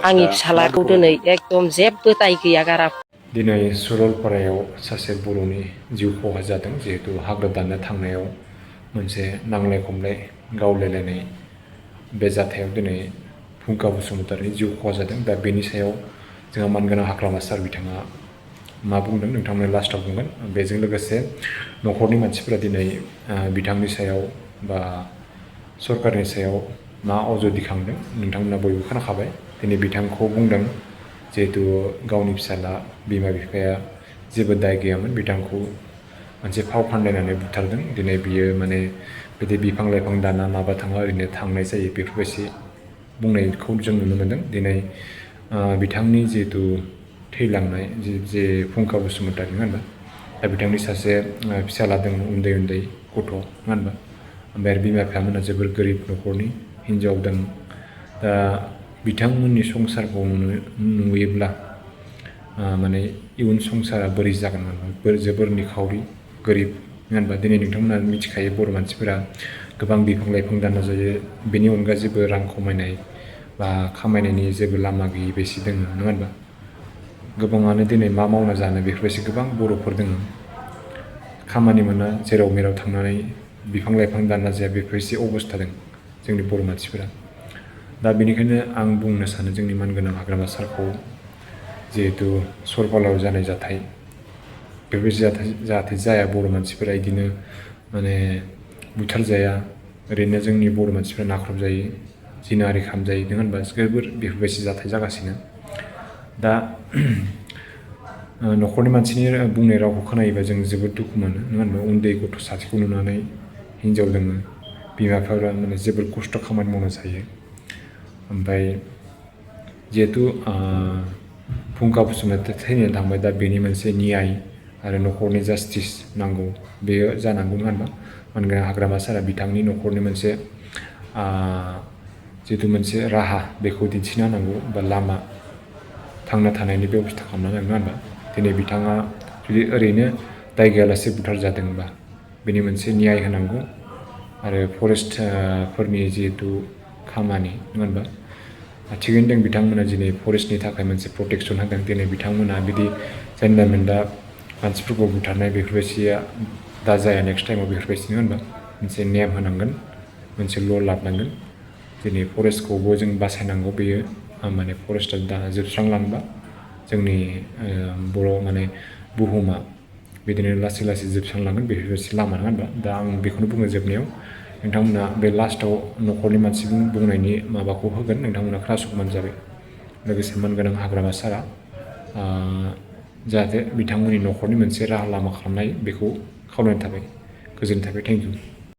आंनि फिसालाखौ दिनै एकदम जेबो दाय गैया गारा। दिनै सरलपारायाव सासे बर'नि जिउ खहा जादों जिहेतु हाग्रा दाननो थांनायाव मोनसे नांलाय खमलाय गावलायलायनाय बे जाथायाव दिनै फुंखा बसुमतारिनि जिउ खहा जादों। दा बेनि सायाव जोंहा मानगोनां हाग्रामा सार बिथाङा मा बुंदों नोंथांमोन लास्टआव बुंगोन। बेजों लोगोसे न'खरनि मानसिफोरा दिनै बिथांनि सायाव बा सरकारनि सायाव मा अजद दिखांदों नोंथांमोना बयबो खोनाखाबाय। दिनै बिथांखौ बुंदों जिहेतु गावनि फिसाला बिमा बिफाया जेबो दाय गैयामोन, बिथांखौ मोनसे फाव फान्दायनानै बुथारदों। दिनै बियो माने बिदि बिफां लाइफां दाना माबा थाङा ओरैनो थांनाय जायो बेफोरबायदि बुंनायखौ जों नुनो मोन्दों। दिनै बिथांनि जिहेतु थैलांनाय जे फुंखा बसुमतारि नङा होनबा, दा बिथांनि सासे फिसाला दङ उन्दै उन्दै गथ' नङा होनबा, ओमफ्राय आरो बिमा बिफामोना जोबोर गोरिब न'खरनि हिन्जाव दं। दा बिथांमोननि संसारखौ नुयोब्ला माने इयुन संसारा बोरै जागोन होनबा जोबोर निखावरि गोरिब नङा होनबा। दिनै नोंथांमोना मिथिखायो बर' मानसिफोरा गोबां बिफां लाइफां दानना जायो, बेनि अनगा जेबो रां खामायनाय बा खामायनायनि जेबो लामा गैयि बेसे दङ नङा होनबा। गोबाङानो दिनै मा मावना जानो बेफोरबायदि गोबां बर'फोर दङ, खामानि मोना जेराव मेराव थांनानै बिफां लाइफां दानना जाया बेफोरबायदि अबस्था दं जोंनि बर' मानसिफोरा। दा बेनिखायनो आं बुंनो सानो जोंनि मानगोनां हाग्रामा सारखौ जिहेतु सरलपारायाव जानाय जाथाय बेफोरबायदि जाहाथे जाया, बर' मानसिफोरा बिदिनो माने बुथारजाया, ओरैनो जोंनि बर' मानसिफ्रा नाख्रबजायो जिनाहारि खालामजायो नङा होनबा। जोबोर बेफोरबायदि जाथाय जागासिनो। दा न'खरनि मानसिनि बुंनाय रावखौ खोनायोबा जों जोबोद दुखु मोनो नङा होनबा। उन्दै गथ' सासेखौ नुनानै हिन्जाव दङ, बिमा बिफाफ्रा माने जोबोर खस्थ' खामानि मावना जायो। ओमफ्राय जिहेतु फुंखा बसुमतारी थैनानै थांबाय, दा बेनि मोनसे नियाय आरो न'खरनि जास्टिस नांगौ, बेयो जानांगौ नङा होनबा। मानगोनां हाग्रामा सारा बिथांनि न'खरनि मोनसे जिहेतु मोनसे राहा बेखौ दिन्थिना होनांगौ बा लामा थांना थानायनि बेब'स्था खालामना होनांगौ नङा होनबा। दिनै बिथाङा जुदि ओरैनो दाय गैयालासे बुथारजादोंबा बेनि मोनसे नियाय होनांगौ। आरो फरेस्टफोरनि जिहेतु खामानि नङा होनबा, थिगैनो दं बिथांमोना दिनै फरेस्टनि थाखाय मोनसे प्रटेकसन होदों। दिनै बिथांमोना बिदि जानला मोनला मानसिफोरखौ बुथारनाय बेफोरबायदिया दा जाया नेक्स्ट टाइमाव बेफोरबायदि नङा होनबा। मोनसे नेम होनांगोन, मोनसे ल' लाबोनांगोन। दिनै फरेस्टखौबो जों बासायनांगौ, बेयो माने फरेस्टआ दा जोबस्रांलांबा जोंनि बर' माने बुहुमा बिदिनो लासै लासै जोबस्रांलांगोन बेफोरबायदि लामा नङा होनबा। दा आं बेखौनो बुङो जोबनायाव, नोंथांमोना बे लास्टआव न'खरनि मानसि बुंनायनि माबाखौ होगोन, नोंथांमोना खोनासंबानो जाबाय। लोगोसे मानगोनां हाग्रामा सारा जाहाथे बिथांमोननि न'खरनि मोनसे राहा लामा खालामनाय बेखौ खावलायनाय थाबाय। गोजोननाय थाबाय, थेंक इउ।